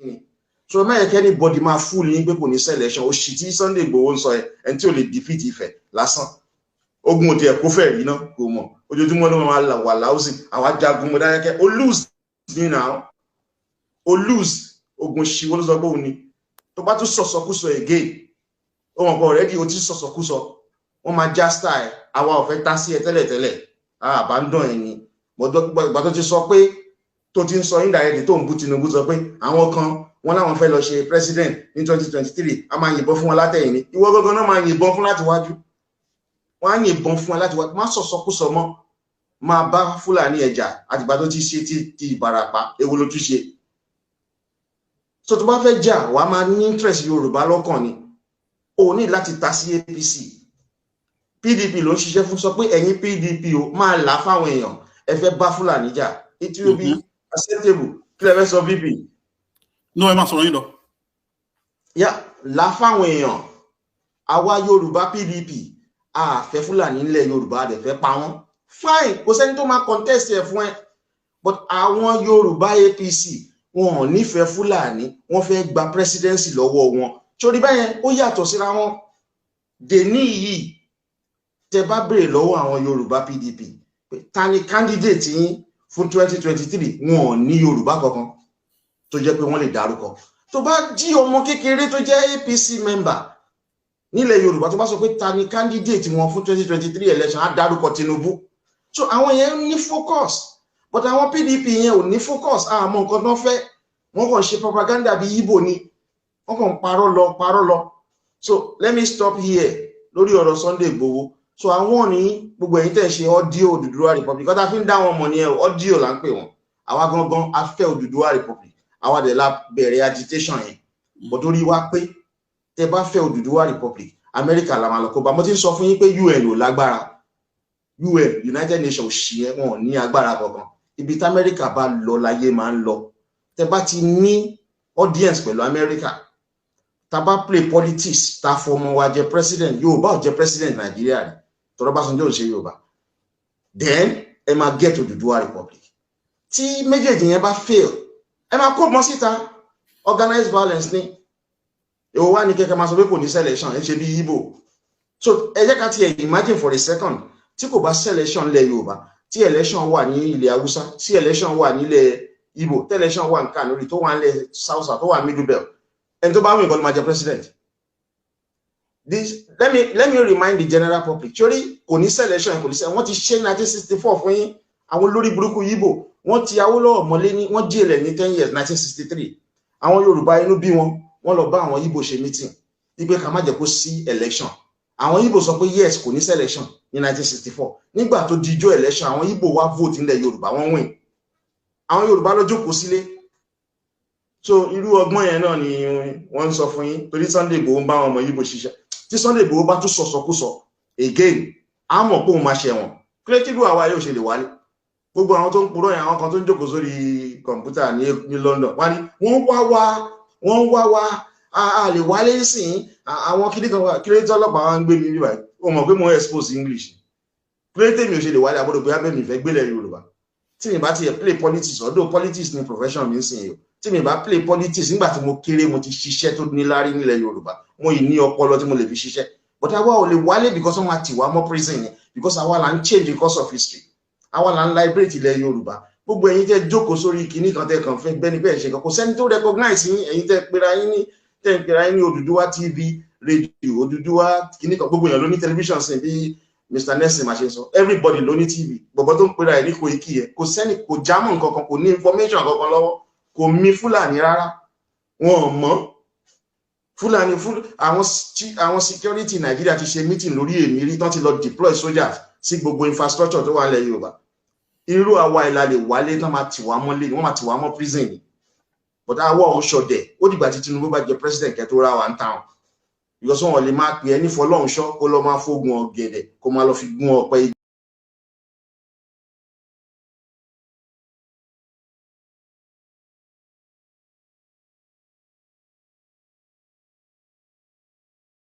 Ni so má yẹ kí anybody máa fool yín pé kò ní selection. Òṣì tí Sunday Igboho ń sọ yẹn, ẹni tí ò lè defeat Ifẹ̀ lásán, ogun òtí ẹ̀ kó fẹ́ rí náà, kò mọ̀. Ojoojúmọ́ ló máa wà láwùsì àwọn ajagun Mọdákẹ́kẹ́. Ó lose ní now, ó lose. Ogun ṣìwọ́ ló sọ pé òun ni. Tó bá tún sọ̀sọ̀kúsọ again, ó mọ̀ pé already o ti sọ̀sọ̀kúsọ, wọ́n máa já style. Àwa ò fẹ́ tá sí ẹ tẹ́lẹ̀tẹ́lẹ̀, abandon ẹ ni. Ìgbà tó ti sọ pé, tó ti ń sọ indirectly, tó ń bú Tinubu, sọ pé àwọn kan wọn láwọn fẹ́ lọ ṣe president ní 2023, a máa yìnbọn fún wọn látẹ̀yìn ni. Ìwọ gangan náà máa yìnbọn fún láti wájú, wọn á yìnbọn fún ẹ láti wájú. Má sọ̀sọ̀kúsọ mọ́, máa bá Fúlàní ẹjà. Àtìgbà tó ti ṣe ti Ìbàràpá, èwo ló tún ṣe? So tó bá fẹ́ jà, wàá máa ní interest Yorùbá lọ́kàn ni. O ní láti ta sí APC, PDP ló ń ṣiṣẹ́ fún. Sọ pé ẹ̀yin PDP o, máa là fáwọn èèyàn, ẹ fẹ́ bá Fúlàní jà. It will be acceptable. Kí lẹ fẹ́ sọ, VP? No, ẹ máa sọ̀rọ̀ yín lọ. Yà là fáwọn èèyàn, àwa Yorùbá PDP, a fẹ́ Fúlàní nílẹ̀ Yorùbá, a dẹ̀ fẹ́ pa wọ́n. Fine, kò sẹ́ni tó máa contest ẹ̀ fún ẹ. But àwọn Yorùbá APC, wọn ò nífẹ̀ẹ́ Fúlàní, wọ́n fẹ́ gba presidency lọ́wọ́ wọn. Sórí báyẹn, ó yàtọ̀ síra wọn. Dèní yìí, tẹ bá béèrè lọ́wọ́ àwọn Yorùbá PDP pé ta ni candidate yín fún 2023, wọn ò ní Yorùbá kankan tó jẹ́ pé wọ́n lè dárúkọ. Tó bá jí ọmọ kékeré tó jẹ́ APC member nílẹ̀ Yorùbá, tó bá sọ pé ta ni candidate wọn fún 2023 election, á dárúkọ Tinubu. So àwọn yẹn ní focus, but àwọn PDP yẹn ò ní focus. Àmọ́ nǹkan tó ń fẹ́, wọ́n kàn ṣe propaganda bí Ìgbò ni, wọ́n kàn parọ́ lọ, parọ́ lọ. So let me stop here lórí ọ̀rọ̀ Sunday Igboho. So àwọn ní gbogbo ẹ̀yin tẹ́ ń ṣe audio Odùduwà Republic kọ́tà fi ń dá wọn mọ̀ ní ẹ, audio là ń pè wọ́n. Àwa gangan a fẹ́ Odùduwà Republic, àwa dẹ̀ la bẹ̀rẹ̀ agitation yẹn. But orí wa pé tẹ́ bá fẹ́ Odùduwà Republic, Amẹ́ríkà la máa lọ kó bá. Mo ti ń sọ fún yín pé UN ò lágbára. UN, United Nations ò ṣì yẹn, wọn ò ní agbára kankan. Ibi tí Amẹ́ríkà bá lọ láyé máa ń lọ. Tẹ́ bá ti ní audience pẹ̀lú Amẹ́ríkà, tá bá play politics, tá fọmọ wa jẹ president, Yorùbá ò jẹ president Nàìjíríà rí, tọrọ Ọbásanjọ́ ò ṣe Yorùbá, then ẹ máa get Odùduwà Republic. Tí méjèèjì yẹn bá fail, ẹ máa kó mọ́ síta, organized violence ni. Èwo wá ní kẹ́kẹ́ máa sọ pé kò ní selection, ẹ ṣe bí Igbo. So ẹ jẹ́ ká tiẹ̀ imagine for a second, tí kò bá selection lẹ̀ Yorùbá, tí election wà ní ilẹ̀ Haúsá, tí election wà nílẹ̀ Igbo, tí election wà ní Kanuri, tó wà nílẹ̀ South, tó wà Middle Belt, ẹni tó bá wù nǹkan ló máa jẹ president. This, let me remind the general public, torí kò ní selection, kò ní selection, wọ́n ti ṣe 1964 fún yín. Àwọn olórí burúkú Igbo, wọ́n ti Awólọ́wọ̀ mọ́lé ní, wọ́n jail ní 10 years, 1963. Àwọn Yorùbá, inú bí wọn, wọ́n lọ bá àwọn Igbo ṣe meeting wípé ká má jẹ́ kó sí election. Àwọn Igbo sọ pé yes, kò ní selection ní 1964. Nígbà tó dijọ́ election, àwọn Igbo wá vote nílẹ̀ Yorùbá, wọ́n win. Àwọn Yorùbá ló jókòó sílé. So irú ọgbọ́n yẹn náà ni wọ́n ń sọ fún yín, torí Sunday Igboho ń bá àwọn ọmọ Igbo ṣiṣẹ́. Tí Sunday Igboho bá tún sọ̀sọ̀kúsọ again, á mọ̀ pé òun máa ṣẹ̀wọ̀n. Kílẹ̀tìlú àwa yóò ṣe lè wálé. Gbogbo àwọn tó ń purọ́ yẹn, àwọn kan tó ń jókòó sórí kọ̀ǹpútà ní London, wọ́n ní wọ́n wá wá, wọ́n wá wá, a lè wálé sìn. Àwọn kíní kan wà kílẹ̀tì ọlọ́pàá wa ń gbé mi bí báyìí. Ó mọ̀ pé mo expose English. Kílẹ̀tì mi ò ṣe lè wálé àbúrò bóyá bẹ́ẹ̀ mi fẹ́ gbélé Yorùbá. Tí mi bá ti yẹ play politics, although politics ni profession mi ń sìn yìí o, tí mi bá play politics, nígbà tí mo kéré, mo ti ṣiṣẹ́ tó níláárí nílẹ̀ Yorùbá. Mo yìí ní ọpọlọ tí mo lè fi ṣiṣẹ́, but àwa ò lè wálé because wọ́n máa tì wá mọ́ prison ni, because àwa là ń change the course of history, àwa là ń liberate ilẹ̀ Yorùbá. Gbogbo ẹ̀yin tẹ́ jókòó sórí kinní kan, tẹ́ kàn fẹ́ gbẹ́ni bẹ́ẹ̀ ṣe kan, kò sẹ́ni tó recognize yín. Ẹ̀yin tẹ́ pera yín ní Odùduwà TV, rédíò Odùduwà kinní kan, gbogbo èèyàn ló ní tẹlifíṣàn sìn. Bí Mr Nelson máa ṣe sọ, everybody ló ní TV. Gbogbo tó ń pera ẹ̀ ní Koiki yẹn, kò sẹ́ni, kò jámọ́ nǹkan kan, kò ní information kankan lọ́wọ́, kò mí Fúlàní rárá. Wọn ò mọ̀ Fúlàní. Àwọn security Nàìjíríà ti ṣe meeting lórí èmi rí, tán ti lọ deploy soldiers sí gbogbo infrastructure tó wà nílẹ̀ Yorùbá. Irú àwa ìlà lè wálé, tán máa tì wá mọ́lé, wọ́n máa tì wá mọ́ prison ni. But àwa ò ṣọdẹ̀. Ó dìgbà tí Tinubu bá jẹ president kẹ́ tó rà wá ń town, because wọn lè máa pè é ní Fọlọ́runṣọ́, kó lọ máa fógun ọ̀gẹ̀dẹ̀, kó máa lọ fi gún ọ̀pẹ.